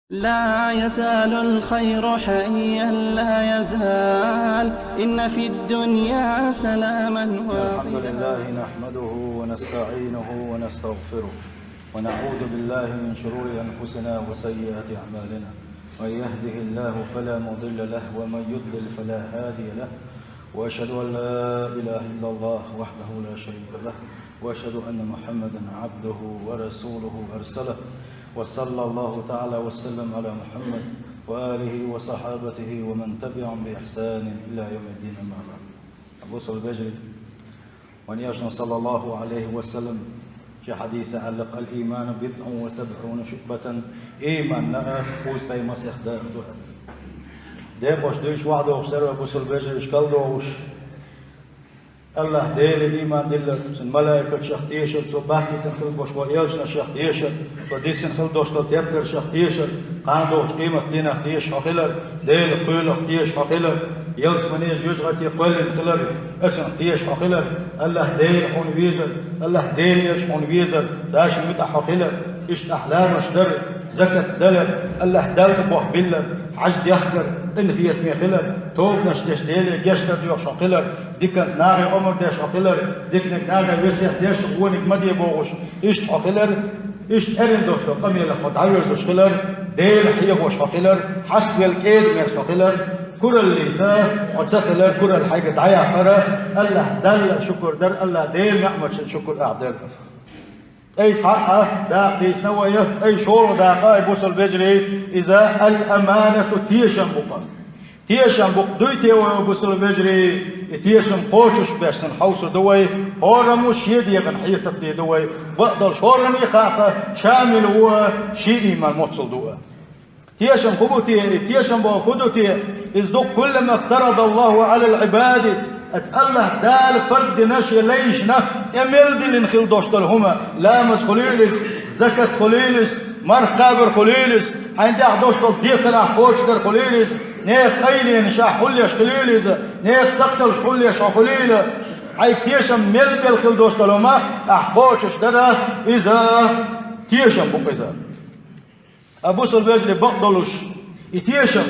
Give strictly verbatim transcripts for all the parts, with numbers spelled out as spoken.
لا يزال الخير حيا لا يزال، إن في الدنيا سلاما واضحا. الحمد لله نحمده ونستعينه ونستغفره، ونعوذ بالله من شرور أنفسنا وسيئات أعمالنا. من يهده الله فلا مضل له، ومن يضلل فلا هادي له. وأشهد أن لا إله إلا الله وحده لا شريك له، وأشهد أن محمدا عبده ورسوله أرسله، وصلى الله تعالى وسلم على محمد وآله وصحابته ومن تبعهم بإحسان إلى يوم الدين، أما بعد. Бусалба вежарий, вайн элчано, саллаллаху алейхи ва саллам, ший хьадисехь аьлла: «الإيمان بضع وسبعون شعبة», ийман а кхузткъе масех дакъа ду. Декъош дуьйцуш вахьа дохуш дара вай, бусалба вежарий, уьш кхалдохуш. АллахӀ Деле ийман диллар, Цуьнан малайкашех тешар, Цо бахкийтина хилла болуш болу элчанашех тешар, Цо дисина хилла долуш долу тептаршех тешар, кхана догӀучу къематдийнах тешаш хьо хилар, Делан кхелах тешаш хьо хилар, ялсамане, жоьжахате кхоьллина хилар, оцунах тешаш хьо хилар, АллахӀ Дела хьуна везар, АллахӀ Делан элча хьуна везар, цаьршинна муьтӀахь хьо хилар, иштта ахь ламазаш дар, закат далар, АллахӀ Далла тӀе боху биллар, хьаж дехкар, къинхетаме хилар, тобанаш деш, Деле гечдар доьхуш хьо хилар, диканца нахе омра деш хьо хилар, диканиг нахе весет деш, вониг ма де бохуш, иштта хьо хилар, иштта эрна долуш долу къамелах хьо дӀавоьрзуш хилар, Дела хьехош хьо хилар, хьаставелла кӀеда-мерза хьо хилар, кураллица хьо ца хилар, куралла хьайга дӀаяьккхар, АллахӀ Далла шукур дар, АллахӀ Делан неӀматашна шукур ахь дар. Ткъе цхьаъ дакъа дийцина вай, ткъе шолгӀа дакъа, ай бусалба вежарий, иза ал-аманату, тешам бу-кх. Тешам бу-кх, дуй те вай, бусалба вежарий, и тешам кхочушбеш санна хьовсур ду вай, хӀораммо шен дегӀан хьесап дийр ду вай, бакъдолуш хӀоранна а хаьа-кх, шамил ву а, шен ийман моццул ду а. Тешам хӀун бу те? И тешам боху хӀун ду те? Иза ду: «Куллама фтарадаллаху алал Ӏибади», аца АллахӀ Дала фард дина шен лайшна, тӀе мел диллина хила долуш долу хӀума, ламаз хуьлийла иза, закат хуьлийла иза, марха кхабар хуьлийла иза, хьайна тӀехь долуш долу декхар ахь кхочушдар хуьлийла иза, нехан къайленаш ахь хьулъеш хуьлийла иза, нехан сакхталш хьулъеш хьо хуьлийла, хьайга тешам мел-мел хила долуш долу хӀума ахь кхочушдар, иза тешам бу-кх иза. А бусалба вежарий, бакъдолуш, и тешам,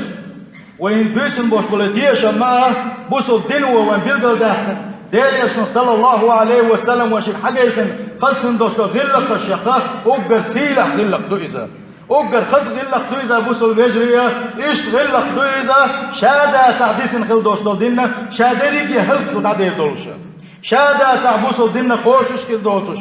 вай хӀинца буьйцун болуш болу тешам а, бусалба дино вайн билгалдаьккхина, Делан элчано, саллаллаху алейхи ва саллам, вайн шиъ хьагайтина, хаза хин долуш долу гӀиллакхаш яккха, уггар сийлахь гӀиллакх ду иза. Уггар хаза гӀиллакх ду иза, бусалба вежарий, иштта гӀиллакх ду иза, ша дацахь дисина хила долуш долу динна, ша дерриге а хӀаллакдо дӀадер долуш. Ша дацахь бусалба динна кхочуш хир доцуш.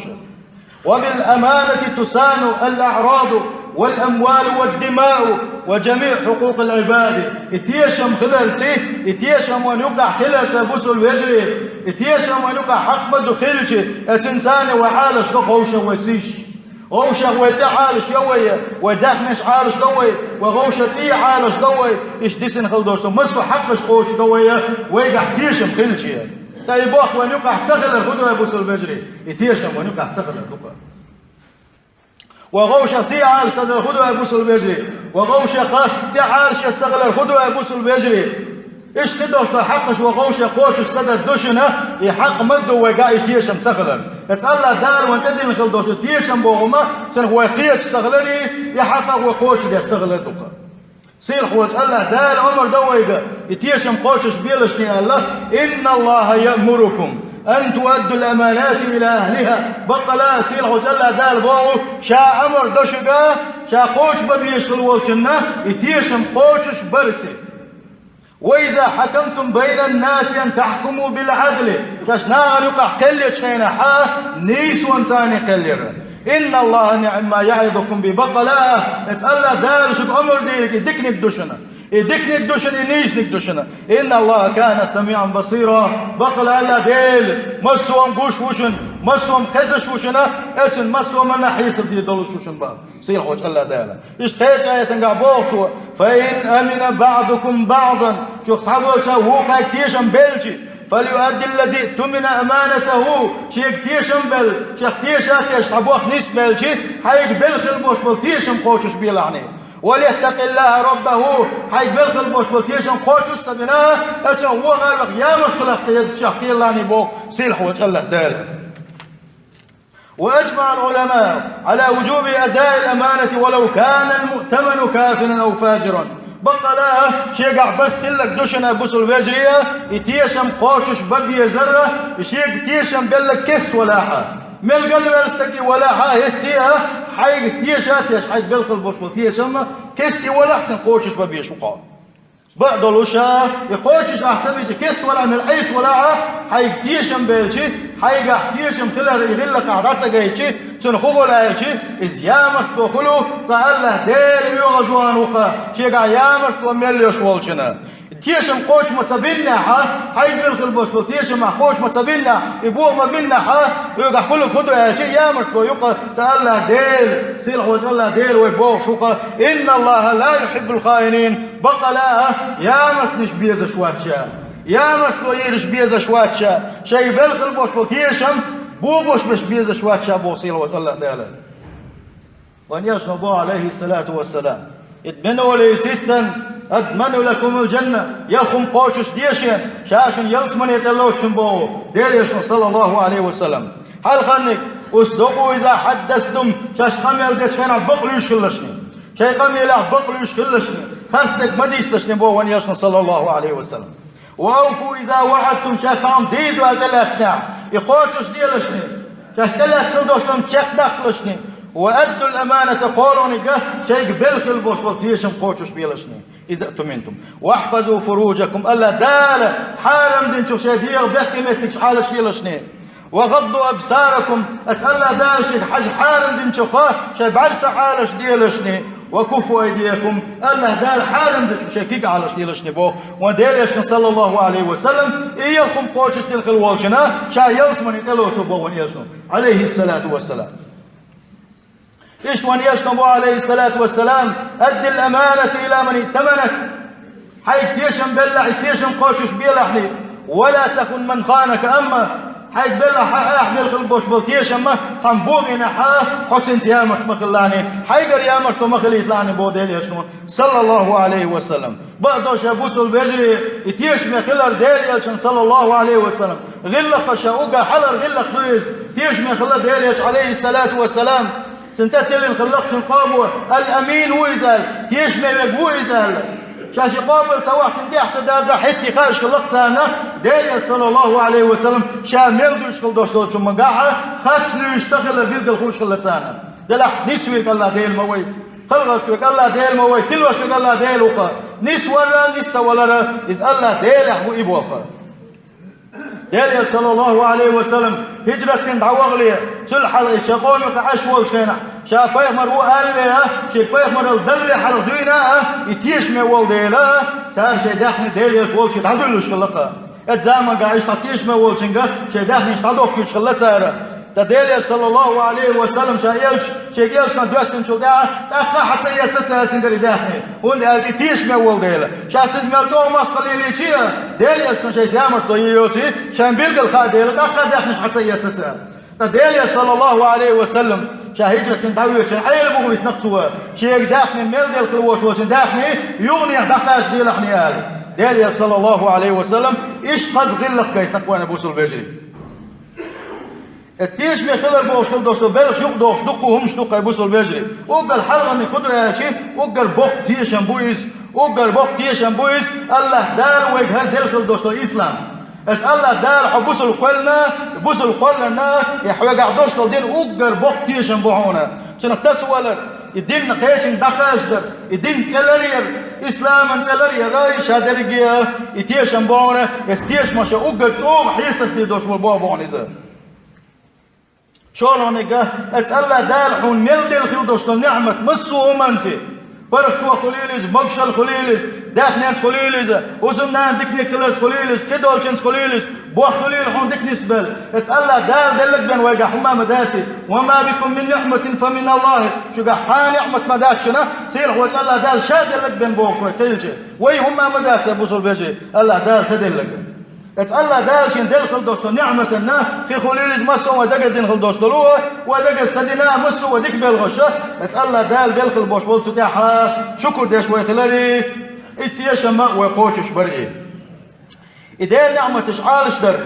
«وبالأمانة تصان الأعراض والأموال والدماء وجميع حقوق العباد». И тешам хиларца, и тешам вайн юкъахь хиларца, бусалба вежарий, и тешам вайн юкъахь хьакъ ма ду хилча, э, цуьнан царна вай Ӏалаш до вовшах вай сийш. Вовшах вай цӀе Ӏалаш до вай, вай даьхнаш Ӏалаш до вай, вай вовшах цӀий Ӏалаш до вай, иштта дисина хила долуш долу массо а хьакъаш кхочуш до вай, вайгахь тешам хилча. Ткъа и боху вайн юкъахь ца хилар хӀун ду, ай бусалба вежарий? И тешам вайн юкъахь ца хилар ду-кх. Вай вовшах сий Ӏалаш ца дар хӀун ду, ай бусалба вежарий? Вай вовшах цӀе Ӏалаш ца хилар хӀун ду, ай бусалба вежарий? Иштта хир долуш долу хьакъаш вай вовшах кхочуш ца дар ду шуна, и хьакъ ма ду вайгахь и тешам ца хилар. Эцу АллахӀ Дала вайн тӀедиллина хила долуш долу тешам боху хӀума, цунах вай кхеташ ца хилар, и хьакъ а вай кхочушдеш ца хилар ду-кх. Сийлахь волчу АллахӀ Дала омра до вайга, и тешам кхочуш белашний аьлла: «إن الله يأمركم أن تؤدوا الأمانات إلى أهلها». Баккъала а сийлахь волчу АллахӀ Дала боху, Ша омра до шуьга, Ша кхочушбан безаш хила волчунна и тешам кхочуш барца. «وإذا حكمتم بين الناس أن تحكموا بالعدل». Шаьш нахана юкъахь кхел ечу хенахь, нийсонца кхел яра. «إن الله نعم ما يعظكم به». Баккъала а, эцу АллахӀ Дала шуьга омра дийриг и диканиг ду шуна. И диканиг ду шуна, и нийсаниг ду шуна. «إن الله كان سميعا بصيرا». Баккъала а АллахӀ Дела массо а гуш ву шуна, массо а хезаш ву шуна, эцунна массо а хьесап дийр долуш ву шуна боху сийлахь волчу АллахӀ Дала. Иштта кхечу аятангахь боху Цо: «فإن أمن بعضكم بعضا». Шух цхьаболчарна вукхаьрга тешам белча, «فليؤد الذي اؤتمن أمانته». Шега тешам белла, шех теша а тешаш цхьа бохам нисбелча, хьайга белла хила болуш болу тешам кхочуш белахьний. «وليتق الله ربه». Хьайга белла хила болуш болу тешам кхочуш а ца бина, оцунах вогӀарах ямарт хиларх шех кхералахьний боху сийлахь волчу АллахӀ Дала. وأجمع العلماء على وجوب أداء الأمانة ولو كان المؤتمن كافرا أو فاجرا. Бакъ ала, шегахь барт хилларг ду шуна, бусалба вежарий, и тешам кхочуш бан безар, и шега тешам белларг кест валахь а. Мел галваьлла стаг и валахь а, хӀетте а, хьайга теша а теш, хьайга белхал бош болу тешам кест и валахь а, цунна кхочуш бан безаш ву хьо. Бакъ долуш а, и кхочуш ахь ца бийцича, кест валахь а, мел Ӏеса валахь а, хьайга тешам белча, хьайгахь тешам хилар и гӀиллакх ахь дӀа ца гайтча, цунна хӀун хуьлу аьлча, иза ямартло хуьлу, ткъа АллахӀ Дела оьгӀазвахана ву-кх шегахь ямартло мел йолуш волчунна. Тешам кхочуш ма ца бинехь а, хьайга белхал бош болу тешам ахь кхочуш ма ца бинехь, и бохам ма бинехь а, хьоьгахь хуьлург хӀун ду аьлча, ямартло ю-кх, ткъа АллахӀ Дела, сийлахь волчу АллахӀ Дела вай бохуш ву-кх: «إن الله لا يحب الخائنين». Бакъ ала, ямартнаш безаш вац ша, ямартло йийраш безаш вац ша, шайга белхал бош болу тешам бохош берш безаш вац ша, боху сийлахь волчу АллахӀ Дала. Вайн элчано боху, Ӏалайхиссалату вассалам: «اضمنوا لي ستا أضمن لكم الجنة». Ялх хӀума кхочуш де шена, ша шуна ялсамане тӀе лоцуш ву боху Делан элчано, саллаллаху Ӏалайхи ва саллам. Хьалхарниг: «اصدقوا إذا حدثتم», шаьш къамел дечу хенахь бакълуьйш хилалаш шуна. Шайн къамелехь бакълуьйш хилалаш шуна, харц дерг ма дийцалаш шуна, боху вайн элчано, саллаллаху Ӏалайхи ва саллам. «وأوفوا إذا وعدتم», шаьш цхьа хӀума дийр ду аьлла тӀелаьцнехь, и кхочуш делаш шуна. Шаьш тӀелаьцна хила долуш долу чекхдаккхалаш шуна. «وأدوا الأمانة», кхоалгӀаниг а, шайга белхал бош болу тешам кхочуш белаш шуна. «إذا اؤتمنتم». «واحفظوا فروجكم», АллахӀ Дала хьарам динчух шайн дегӀан бехке меттигаш Ӏалаш делаш шуна. «وغضوا أبصاركم», аса АллахӀ Дала шега хьажа хьарам динчух шайн бӀаьрса Ӏалаш делаш шуна. «وكفوا أيديكم», АллахӀ Дала хьарам динчух шайн куьг Ӏалаш делаш шуна, боху вайн Делан элчано, саллаллаху Ӏалайхи ва саллам. И ялх хӀума кхочуш дина хила волчунна ша ялсамане тӀелоцу, боху вайн элчано, Ӏалайхиссалату вассалам. Иштта вайн элчано боху, Ӏалайхиссалату вассалам: «أد الأمانة إلى من ائتمنك». Хьайга тешам беллахь, и тешам кхочуш белахьний, «ولا تخن من خانك», амма хьайга беллахь а, ахь белхал бош болу тешам цхьамма бохийнехь а, хьо цуьнца ямарт ма хилалахьний, хьайгара ямартло ма хилийталахьний, боху Делан элчано, саллаллаху Ӏалайхи ва саллам. Бакъ долуш а, бусалба вежарий, и тешаме хилар Делан элчанна, саллаллаху Ӏалайхи ва саллам, гӀиллакхаш а, уггар хьалхара гӀиллакх ду иза, тешаме хила Делан элча, Ӏалайхиссалату вассалам. Цуьнан цӀе тиллина хилла-кх цуьнан къомо, «Ал-Амин» ву иза аьлла, тешаме верг ву иза аьлла. Ша шен къомал ца вахь, цуьнан тӀехь ца дазахь, хӀетте хаьаш хилла-кх царна, Делан элча, саллаллаху Ӏалайхи ва саллам, ша мел дуьйцуш хила долуш долчу хӀумангахь харц луьйш ца хилар билггал хууш хилла царна. Делахь нисвийриг АллахӀ Дела ма вай, кхалгӀазверг АллахӀ Дела ма вай, тилош верг АллахӀ Дела ву-кх. Нисвар а, нис ца валар а, иза АллахӀ Делехь ву и болх. Делан элча, саллаллаху Ӏалайхи ва саллам, хӀижрат дина дӀавахале, цул хьалха и шен къоман юкъахь Ӏаш волчу хенахь, ша пайхамар ву аьлле а, шега пайхамаралла далале хьалха дуьйна а, и тешаме волу дела, цара шайн даьхни Делан элча волчу дӀадуьллуш хилла-кх. Оцу заманахь иштта тешаме волчуьнга шайн даьхнаш дӀадохкуьйтуш хилла цара. Ткъа Делан элча, саллаллаху Ӏалайхи ва саллам, ша элча, шега элчанах доьссинчул тӀаьхьа, тӀаккха а хьан ца эцна цара цуьнгара и даьхни, хӀунда аьлча и тешаме волу дела. Шаьш иза мел чӀогӀа мостагӀа лелийча а, Делан элчано шайца ямартло йийр йоций, шайна билггал хаьа дела, тӀаккха а даьхнаш хьан ца эцна цара. Ткъа Делан элча, саллаллаху Ӏалайхи ва саллам, ша хӀижрат дина дӀавоьдучу хенахь Ӏела бухавитина-кх цо, шега даьхни мел делла хила волуш волчун даьхни юханехьа дӀакхачаделахьний аьлла. Делан элча, саллаллаху Ӏалайхи ва саллам, иштта хаза гӀиллакх гайтина-кх вайна, бусалба вежарий. Эцу тешаме хилар бохуш хила долуш долу белхаш юкъадохуш дуккха а хӀуманаш ду-кх, бусалба вежарий. Уггар хьалхарниг хӀун ду аьлча, уггар боккха тешам бу иза, уггар боккха тешам бу иза, АллахӀ Дала вайга хӀара делла хила долуш долу ислам. Аса АллахӀ Дала хьо бусалба кхоьллина, бусалба кхоьллина, и хьоьгахь долуш долу дин уггар боккха тешам бу хьуна. Цунах тасавалар, и динна кхечуьнга дӀакхачадар, и дин цӀе ларъяр, исламан цӀе ларъяр, и ша дерриге а, и тешам бу хьуна, аса тешамаш уггар чӀогӀа хьесап дийр долуш болу боху бохуна иза. ШолгӀаниг а, аса АллахӀ Дала хьуна мел делла хила долуш долу ниӀмат массо а хӀуманца, паргӀато хуьлийла иза, могушалла хуьлийла иза, даьхненца хуьлийла иза, узун нана диканиг хиларца хуьлийла иза, кхидолчуьнца хуьлийла иза, бохь хуьлийла хьуна диканисбелла. Аса АллахӀ Дала делларг бен вайгахь хӀума ма дац. «وما بكم من نعمة فمن الله». Шуьгахь цхьа а ниӀмат ма дац шуна, сийлахь волчу АллахӀ Дала ша делларг бен бохуш вай кхийлча. Вай хӀума ма дац, бусалба вежарий, АллахӀ Дала ца делларг. Аса АллахӀ Дала шена делла хила долуш долу ниӀматанна, кхин хуьлийла иза массо а вайн дагардина хила долуш долу а, вайн дагарча ца дина а, массо а вайн дика белхаш а, аса АллахӀ Дала белхал бош болу цу тӀехь шукур деш вай хиларе, и тешам а вай кхочуш баре. И Делан ниӀматаш Ӏалашдар,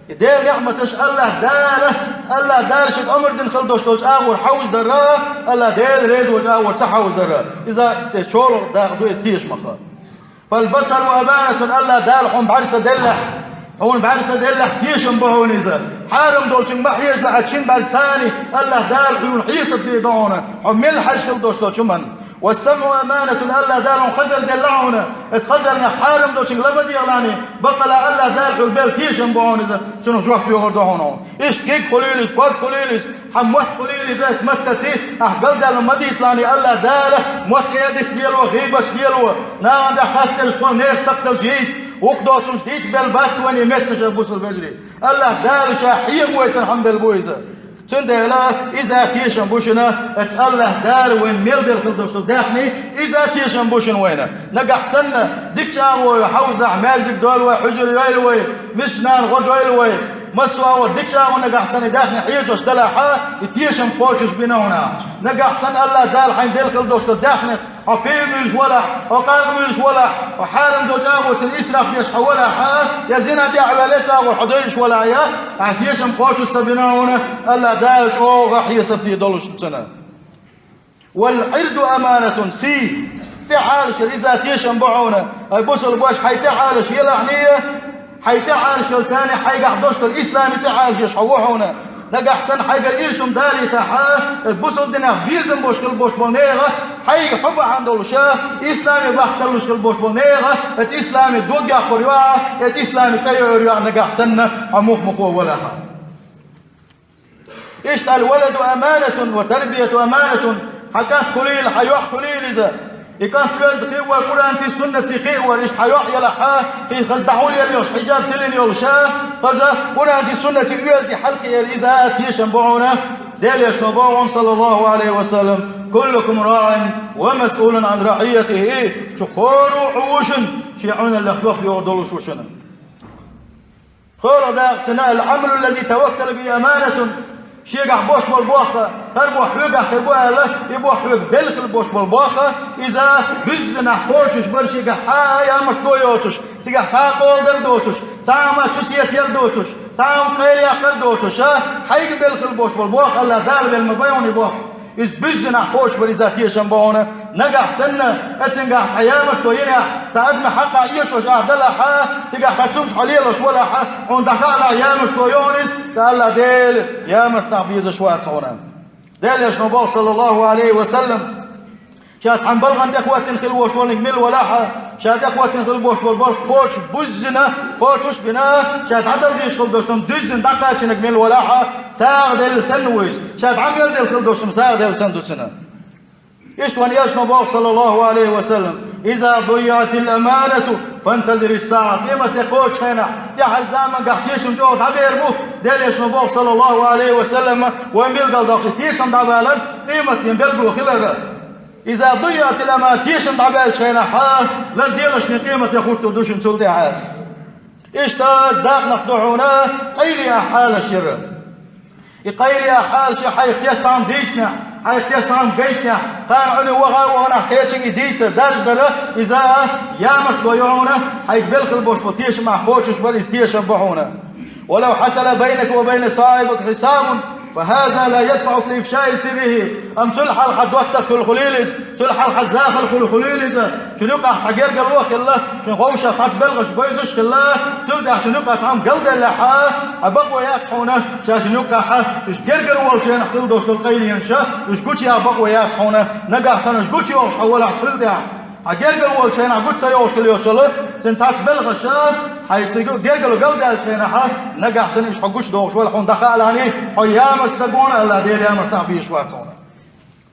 и Делан ниӀматаш АллахӀ Дала АллахӀ Дала шуьга амар дина хила долуш долчу агӀор хьовзадар, АллахӀ Дела реза волчу агӀор ца хьовзадар. Иза те чолу дакъа ду иза тешамах. فالبصر أمانة, АллахӀ Дала хьуна бӀаьрса деллехь, хьуна бӀаьрса деллехь тешам бу хьуна иза. Хьарам долчуьнга ма хьежалахь, чин бӀаьрса царний, АллахӀ Дала хьуна хьесап дийр ду хьуна, хьо мел хьажа хила долуш долчу хӀуманна. والسمع أمانة, АллахӀ Дала хьуна хазар делла хьуна, оцу хазарнах хьарам долчуьнга ла ма дехалахь, баккъала АллахӀ Дала хьуна белла тешам бу хьуна иза, цунах жоп йогӀур ду хьуна хьуна. Иштта куьг хуьлийла иза, ког хуьлийла иза, хьан мотт хуьлийла иза, оцу маттаца ахь галдаьлла ма дийцалахь, АллахӀ Дала мотт кӀедитта лело, гӀийбаташ лело, нахана тӀехь харцделлачу тхо нехан сакхталш йийца, вукху доцурш дийца белла бац вайн и меттанаш, бусалба вежарий. АллахӀ Дала ша хьехавайтина хьан белла бу иза. Цундела иза тешам бу шуна, оцу АллахӀ Дала вайн мел делла хила долуш долу даьхни, иза тешам бу шуна вайна. Нагахь санна, дикачу агӀор хьовзадахь, маьждиг дойла вай, хьуьжар йойла вай, мискачу нана гӀо дойла вай, массо а агӀор дикачу агӀор нагахь санна даьхни хьежош далахь, и тешам кхочуш бина хьуна. Нагахь санна АллахӀ Дала хьайн делла хила долуш долу даьхни, хьо пиво муьйлуш валахь, хьо къаркъа муьйлуш валахь, хьо хьарам долчу агӀор цуьнан исраф деш хьо валахь, я зина тӀехь а ваьлла цу агӀор хьо дойуш валахь, я, хьайн тешам кхочуш ца бина хьуна, АллахӀ Дала чӀогӀа хьесап дийр долуш ду цуьнан. والعرض أمانة, сий, цӀе Ӏалашъяр иза тешам бу хьуна. Ай, бусалба ваша, хьайн цӀе Ӏалашъелахьний, хьайн цӀе Ӏалашъеллачу хенахь хьайгахь долуш долу ислами цӀе Ӏалашъеш хьо ву хьуна. Нагахь санна хьайгара ирча хӀума далийтахь, оцу бусалба динах безам болуш хила болуш болу нехан, хьайга хьо бахьана долуш, исламе бахьана долуш хила болуш болу нехан, оцу исламе дог яккхур ю ахь, оцу исламе цӀе йойур ю ахь нагахь санна хьо муха-мухо валахь. Иштта الولد أمانة وتربية أمانة, хьан кӀант хуьлийла, хьан йоӀ хуьлийла иза. И кӀант оьзда кхиавар, Къуръанций, суннатций кхиавар, иштта хьан йоӀ елахь, кхин хаза дӀахьулъелла йолуш, хьиджаб тиллина йолуша, хаза Къуръанций, суннатций оьзда хьалакхиар иза тешам бу хьуна, Делан Элчано боху, صلى الله عليه وسلم: كلكم راع ومسؤول عن رعيته. Шу хӀора а Ӏу ву шуна, шен Ӏуналлех жоп йогӀур долуш ву шуна. ХӀора дакъа цуьнан: العمل الذي توكل به أمانة. Шегахь болуш болу бохка, хӀара бохка хьоьгахь хир бу аьлла, и бохка хьоьга белла хила болуш болу бохка, иза буьззинехь кхочуш бара шегахь цхьа а ямартло йоцуш, цигахь цхьа а къоладар доцуш, цхьа а хӀума чу сецаяр доцуш, цхьа а хӀума къайлаяккхар доцуш, хьайга белла хила болуш болу бохка, АллахӀ Дала белла ма бу хьуна и бохка. Иза буьззинехь кхочуш бара иза тешам боху хьуна, нагахь санна, оцуьнгахь цхьа ямартло йинехь, цхьа адаман хьакъ а эшош ахь далахь, цигахь цхьа цунга хьо лелош валахь, хьуна дӀахаалахь ямартло йогӀу хьуна иза, ткъа АллахӀ Дела ямарт нах безаш вац хьуна. Делан Элчано боху, صلى الله عليه وسلم: ша цхьана балгӀана тӀехӀоттина хила волуш волниг мила валахь, ша тӀехӀоттина хила болуш болу бохка кхочуш буьззина, кхочуш а бина, ша дӀадала дезаш хила долуш долу дуьззина дӀакхачийнарг мила валахь, сагӀа делла санна ву иза. Ша дӀа мел делла хила долуш долу сагӀа делла санна ду цуьнан. Иштта вайн Элчано боху, صلى الله عليه وسلم: إذا ضيعت الأمانة فانتظر الساعة. Къемат де кхочучу хенахь, тӀаьхьарчу заманчохь тешам чӀогӀа дӀабер бу, Делан Элчано боху, صلى الله عليه وسلم, вайн билгалдоккхуш тешам дӀабалар, къематден билгало хилар. إذا ضيعت الأمانة, тешам дӀабаьллачу хенахь, лардаларш къематде хӀуттур ду шуна цул тӀаьхьа. Иштта иза дакъа нах ду хьуна, къайле ахь Ӏалашъяр. И къайле ахь Ӏалашъяр хьайх тесна хӀума дийцинехь, хьайх тесна хӀума гайтинехь, кхана Ӏуьнан ваха а ваханехь кхечуьнга и дийцар даржадар, иза ямартло ю хьуна, хьайга белла хила болуш болу тешам ахь кхочуш бара, иза тешам бу хьуна. ولو حصل بينك وبين صاحبك خصام فهذا لا يدفعك لإفشاء سره. Амма цул хьалха хьан доттагӀа хуьлу хуьлийла иза, цул хьалха хьан захар хуьлу хуьлийла иза, шуна юкъахь цхьа гергарло а хилла, шуна вовшах цхьацца белхаш бевзаш а хилла, цул тӀаьхьа шуна юкъахь цхьа хӀума галдаьллехь, хьан бакъо яц хьуна, ша шуна юкъахь уьш гергара волчу хенахь хила долуш долу къайленаш, уьш гучуяха бакъо яц хьуна, нагахь санна уьш гучуйохуш хьо валахь цул тӀаьхьа. Хьан гергара волчу хенахь гучу ца йогӀуш хила йолуш йолу, цуьнан цхьацца белхаш, хьайн цуьнан гергарло галдаьллачу хенахь, нагахь санна уьш хьо гучудохуш валахь, хьуна дӀахаалахь, хьо ямарта стаг ву хьуна, АллахӀ Дела ямарта нах безаш вац хьуна.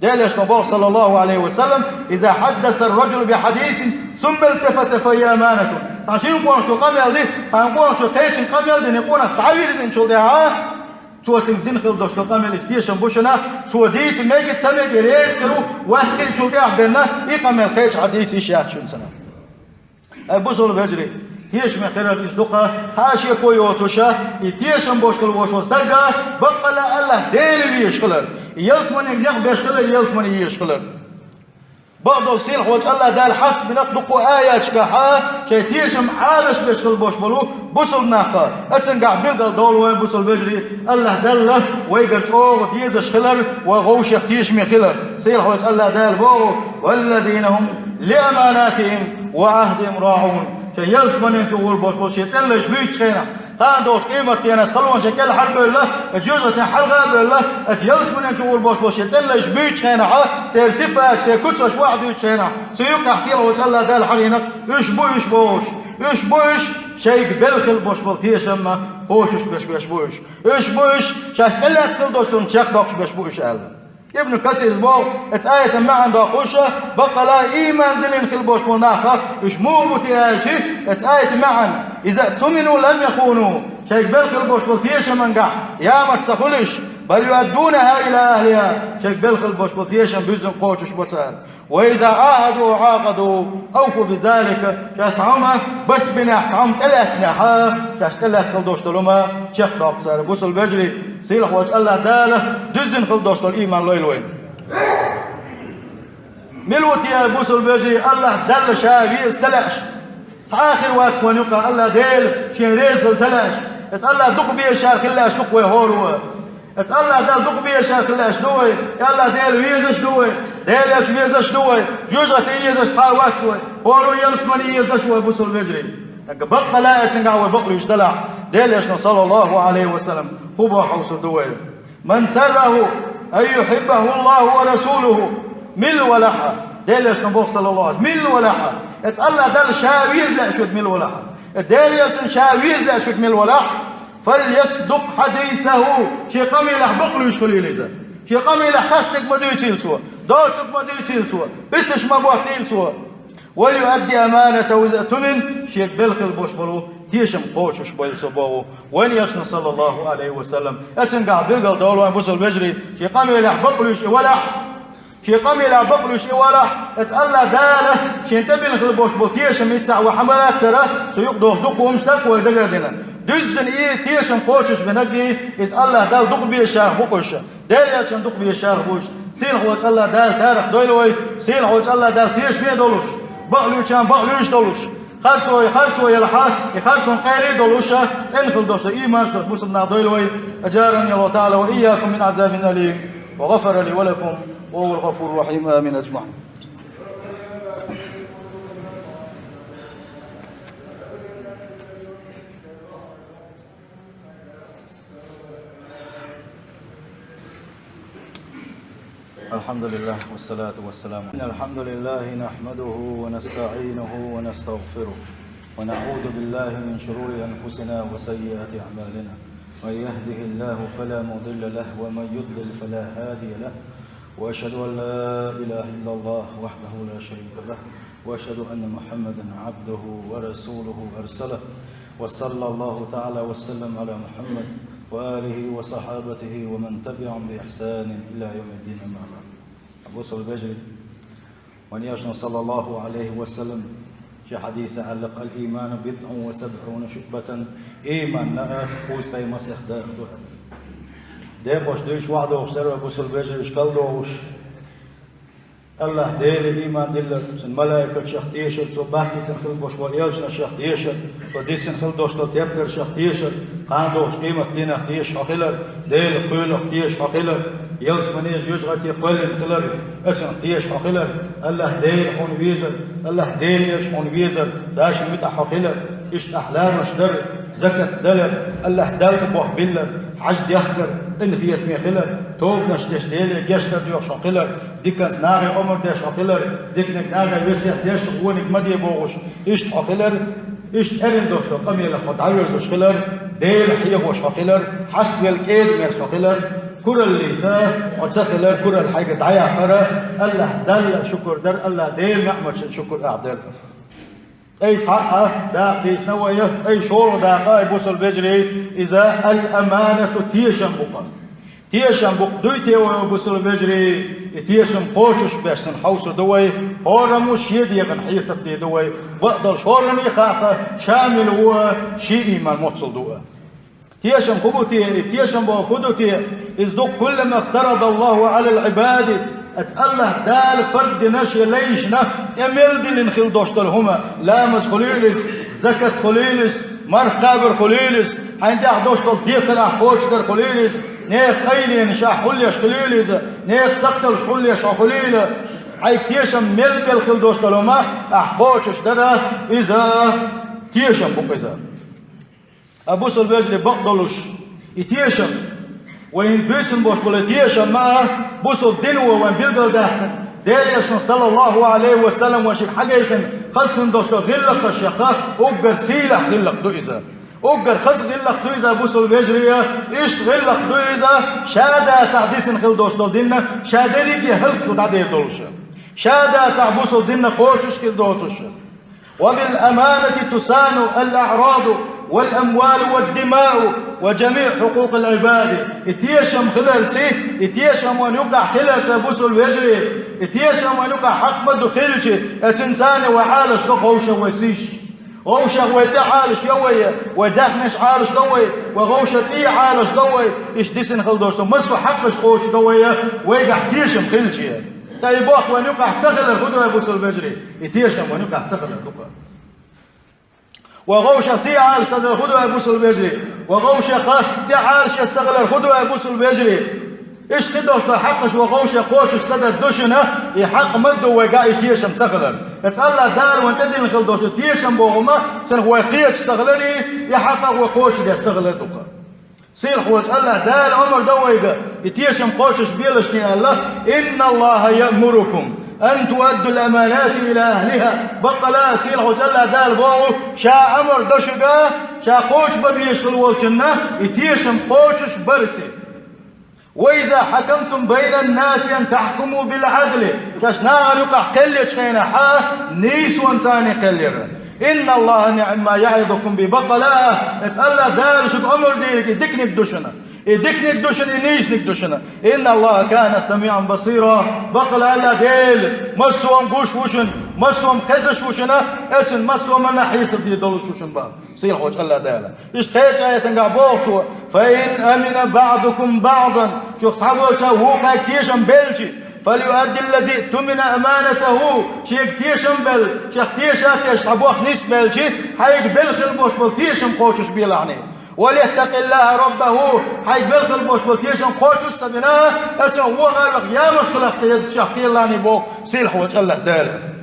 Делан Элчано боху, صلى الله عليه وسلم: إذا حدث الرجل بحديث ثم التفت فهي أمانة. Цхьана шина къонахчо къамел ди, цхьана къонахчо кхечуьнга къамел дина, и къонах дӀавирзинчул тӀаьхьа, цо цуьнга дина хила долуш долу къамел иза тешам бу шуна, цо дийца мега а, ца мега а реза хир ву, вац кхиъначул тӀаьхьа бен, и къамел кхечахьа дийца йиш яц шуна цуьнан. Ай, бусалба вежарий, тешаме хилар иза ду-кх, цхьа а шеко йоцуш, и тешам беш хила волуш волу стаг, баккъалла а АллахӀ Дела везаш хилар, и ялсаманиг некъ беш хилар, ялсамане езаш хилар. Бакъдолчу сийлахьчу АллахӀ Дала хьаста бина дуккха аяташкахь шайн тешам Ӏалашбеш хила болуш болу бусалба нах. Ацангахь билггал долу вайн бусалба вежарий, АллахӀ Далла вайгара чӀогӀа дезаш хилар, вай вовшех тешаме хилар. Сийлахьчу АллахӀ Дала боху: «Валлазина хӀум лиаманатихӀим ва ӀахӀдихӀим раӀун». Шайн ялсаманин чу гӀур болуш болу шен цӀеллайш буьйцучу хенахь, кхана догӀучу къематдийнахь халонаш кӀел хьалабевлла, оцу жоьжахатин хьалха а бевлла, оцу ялсаманин чу гӀур болуш болу шен цӀеллайш буьйцучу хенахь, церан сифаташ, церан куцаш ваӀ дуьйцучу хенахь, цу юкъахь сийлахьчу АллахӀ Дала хьахийнарг: «Уьш бу уьш», – бохуш. Уьш бу уьш, шайга белла хила болуш болу тешам кхочушбеш берш бу уьш. Уьш бу уьш, шаьш тӀелаьцна хила долчунна чекхдоккхуш берш бу уьш аьлла. Ибн Касира боху, оцу аятан маьӀна доккхуш, баккъала ийман диллина хила болуш болу нах, уьш муха бу те аьлча, оцу аятан маьӀна: «Иза уътумину лам яхуну», шайга белла хила болуш болу тешамангахь ямарта ца хуьлу уьш, «бал юаддунахӀа ила ахӀлихӀа», шайга белла хила болуш болу тешам буьззина кхочуш бу цара. «Ва иза Ӏахаду Ӏакъаду, ауфу бизалика», шаьш цхьа хӀума барт бинехь, цхьа хӀума тӀелаьцнехь, шаьш тӀелаьцна хила долуш долу хӀума чекхдоккху цара. Бусалба вежарий, сийлахьчу АллахӀ Дала дуьззина хила долуш долу ийман лойла вайна. Мила ву те, бусалба вежарий, АллахӀ Далла Ша веза ца лаьаш? Цхьа а хир вац вайн юкъахь АллахӀ Дела Шен реза хила ца лаьаш. Оцу АллахӀ дукха безачарах хила лаьаш ду-кх вай хӀора а. Оцу АллахӀ Далла дукха безачарах хила лаьаш ду вай, и АллахӀ Дела везаш ду вай, Делан Элча везаш ду вай, жоьжахати езаш цхьа а вац вай, хӀора а ялсамани езаш вай, бусалба вежарий. ТӀаккха баккъала а цуьнгахь вай бакълуьйш делахь, Делан Элчано, саллаллахӀу Ӏалайхи ва саллам, хӀун боху хьовсур ду вай? «Ман саррахӀу ан юхьиббахӀу АллахӀу ва расулухӀу», милла валахь а, Делан Элчано боху, саллаллахӀу Ӏалайхи ва саллам, милла валахь а, оцу АллахӀ Далла Ша веза лаьаш верг милла валахь а, Делан Элчанна Ша веза лаьаш верг милла валахь а, «фальясдукъ хьадисахӀу», шен къамелехь бакълуьйш хуьлийла иза. Шен къамелехь хастарг ма дуьйцийла цо, доцург ма дуьйцийла цо, питанаш ма боттийла цо. «Вальюадди аманатахӀу иза уътумин», шега белла хила болуш болу тешам кхочуш бойла цо боху вайн Элчано, саллаллахӀу Ӏалайхи ва саллам. Оцуьнгахь билггал долу вайн, бусалба вежарий, шен къамелехь бакълуьйш и валахь, шен къамелехь бакълуьйш и валахь, оцу АллахӀ Дала Шена тӀебиллина хила болуш болу тешам миччахь вай хьан ма лаьццара, цу юкъадогӀуш дукха хӀуманаш ду-кх вай дагардина. Дуьззина и тешам кхочуш бинарг, иза АллахӀ Далла дукха безачарах бу-кх уьш. Делан Элчанна дукха безачарах бу уьш. Сийлахьчу АллахӀ Дала царах дойла вай, сийлахьчу АллахӀ Дала тешаме долуш, бакълуьйчарна бакълуьйш долуш, харцо, харцо елахь а, и харцонна къайле а долуш, цӀена хила долуш, ийманаш долуш бусалба нах дойла вай. أجارني الله تعالى وإياكم من عذاب أليم، وغفر لي ولكم، وهو الغفور الرحيم. آمين أجمعين. الحمد لله والصلاة والسلام. إن الحمد لله نحمده ونستعينه ونستغفره، ونعوذ بالله من شرور أنفسنا وسيئات أعمالنا. من يهده الله فلا مضل له، ومن يضلل فلا هادي له. وأشهد أن لا إله إلا الله وحده لا شريك له، وأشهد أن محمدا عبده ورسوله أرسله، وصلى الله تعالى وسلم على محمد وآله وصحابته ومن تبعهم بإحسان إلى يوم الدين، أما بعد. Бусалба вежарий, вайн Элчано, саллаллахӀу Ӏалайхи ва саллам, шен хьадисехь аьлла-кх: «الإيمان بضع وسبعون شعبة», ийман а кхузткъе масех даха ду аьлла. Декъашха дуьйцуш, охьадогӀуш дара вай, бусалба вежарий, уьш кхалдогӀуш. АллахӀ Деле ийман диллар, Цуьнан малайкашех тешар, Цо бахкийтина хила болуш болу элчанашех тешар, Цо дисина хила долуш долу тептаршех тешар, кхана догӀучу къематдийнах тешаш хьо хилар, Делан кхелах тешаш хьо хилар, ялсамане, жоьжахате кхоьллина хилар, оцунах тешаш хьо хилар, АллахӀ Дела хьуна везар, АллахӀ Делан элча хьуна везар, цаьршинна муьтӀахь хьо хилар, иштта ахь ламазаш дар, закат далар, АллахӀ Далла боху биллар, хьаж дехкар, къинхетаме хилар, тобанаш деш, Деле гечдар доьхуш хьо хилар, диканца нахе омра деш хьо хилар, диканиг нахе весет деш, вониг ма де бохуш, иштта хьо хилар, иштта эрна долуш долу къамелах хьо дӀаверзуш хилар, Дела хьехош хьо хилар, хьаставелла кӀеда-мерза хьо хилар, кураллица хьо ца хилар, куралла хьайгара дӀаяьккхар, АллахӀ Далла шукур дар, АллахӀ Делан неӀматашна шукур ахь дар. Ткъе цхьаъ дакъа дийцина вай, ткъе шолгӀа дакъа, ай бусалба вежарий, иза ал-аманату, тешам бу-кх. Тешам бу-кх, дуй те вай, бусалба вежарий, и тешам кхочуш беш санна хьовсур ду вай, хӀораммо шен дегӀан хьесап дийр ду вай, бакъдолуш хӀоранна а хаьа, ша мила ву а, шен ийман моццул ду а. Тешам хӀун бу те, и тешам бохург хӀун ду те? Иза ду-кх: «Куллама фтарадаллаху Ӏалал Ӏибади Эцу АллахӀ Дала фарз дина шен лайшна тӀе мел диллина хила долуш долу хӀума, ламаз хуьлийла иза, закат хуьлийла иза, марха кхабар хуьлийла иза, хьайна тӀехь долуш долу декхар ахь кхочушдар хуьлийла иза, нехан къайленаш ахь хьулъеш хуьлийла иза, нехан сакхталш хьулъеш хьо хуьлийла, хьайга тешам мел-мел хила долуш долу хӀума ахь кхочуш дара, иза тешам бу-кх иза. Ткъа бусалба вежарий, бакъдолуш, и тешам, вай хӀинца буьйцун болуш болу и тешам ма, бусалба дино вайн билгалдаьккхина, Делан Элчано, саллаллаху Ӏалайхи ва саллам, вайн шига хьагайтина хазахетта долуш долу гӀиллакхаш яха, уггар сийлахь гӀиллакх ду иза. Уггар хаза гӀиллакх ду иза, бусалба вежарий, иштта гӀиллакх ду иза, ша дацахь дисина хила долуш долу дин, ша дерриге а хӀаллакьхила дӀадер долуш. Ша дацахь бусалба дин кхочуш хир доцуш. وبالأمانة تصان الأعراض والأموال والدماء وجميع حقوق العباد. И тешам хиларца, и тешам вайн юкъахь хиларца, бусалба вежарий, и тешам вайн юкъахь хьакъ ма ду хилча, эцунца вай Ӏалашдо вовшах вай сийш. Вовшах вай цӀе Ӏалашйо вай, вай даьхнаш Ӏалашдо вай, вай вовшах цӀий Ӏалашдо вай, иштта дисина хила долуш долу массо а хьакъаш кхочушдо вай, вайгахь тешам хилча. Ткъа и бохк вайн юкъахь ца хилар хӀун ду, бусалба вежарий? И тешам вайн юкъахь ца хилар ду-кх. Вай вовшах сий Ӏалаш ца дар хӀун ду, бусалба вежарий? Вай вовшах цӀе Ӏалашъеш ца хилар хӀун ду, бусалба вежарий? Иштта хир долуш долу хьакъаш вай вовшах кхочуш ца дар ду шуна, и хьакъ ма ду вайгахь и тешам ца хилар. Эцу АллахӀ Дала вайна тӀедиллина хила долуш долу тешам боху хӀума, цунах вай кхеташ ца хилар, и хьакъ а вай кхочушдеш ца хилар ду-кх. Сийлахьчу АллахӀ Дала омра до вайга, и тешам кхочуш белашний аьлла: إن الله يأمركم أن تؤدوا الأمانات إلى أهلها. Баккъала а Сийлахьчу АллахӀ Дала боху, ша омра до шуьга, ша кхочушбан безаш хила волчунна и тешам кхочуш барца. وإذا حكمتم بين الناس أن تحكموا بالعدل. Шаьш нахана юкъахь кхел ечу хенахь, нийсонца кхел яра. إن الله نعم ما يعظكم به. Баккъала а, эцу АллахӀ Дала шуьга омра дийриг и диканиг ду шуна. И диканиг ду шуна, и нийсаниг ду шуна. إن الله كان سميعا بصيرا. Баккъала а АллахӀ Дела массо а гуш ву шуна, массо а хезаш ву шуна, эцунна массо а хьесап дийр долуш ву шуна боху Сийлахьчу АллахӀ Дала. Иштта кхечу аятангахь боху Цо: فإن أمن بعضكم بعضا. Шух цхьаболчарна вукхаьрга тешам белча, فليؤد الذي اؤتمن أمانته. Шега тешам белла, шех теша а тешна цхьа бохк нисбелча, хьайга белла хила болуш болу тешам кхочуш белахьний. وليتق الله ربه. Хьайга белла хила болуш болу тешам кхочуш ца бина, эцунна вон гӀайгӀанах ямарт хиларх кхеташ шех кхелахьний боху Сийлахьчу АллахӀ Дала.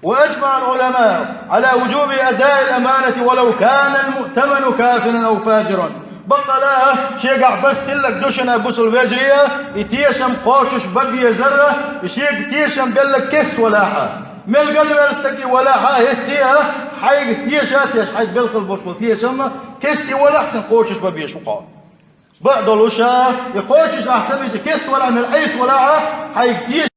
وأجمع العلماء على وجوب أداء الأمانة ولو كان المؤتمن كافرا أو فاجرا. Баккъала а шегахь барт хилларг ду шуна, бусалба вежарий, и тешам кхочуш бан безар, и шега тешам белларг кеста валахь а. Мел галваьлла стаг и валахь а, хӀетте а, хьайга теша а тешна, хьайга белла хила болуш болу тешам кеста и валахь а, цунна кхочуш бан безаш ву хьо. Бакъдолуш а, и кхочуш ахь ца бийча, кеста валахь а, мел Ӏеса валахь а, хьайга теша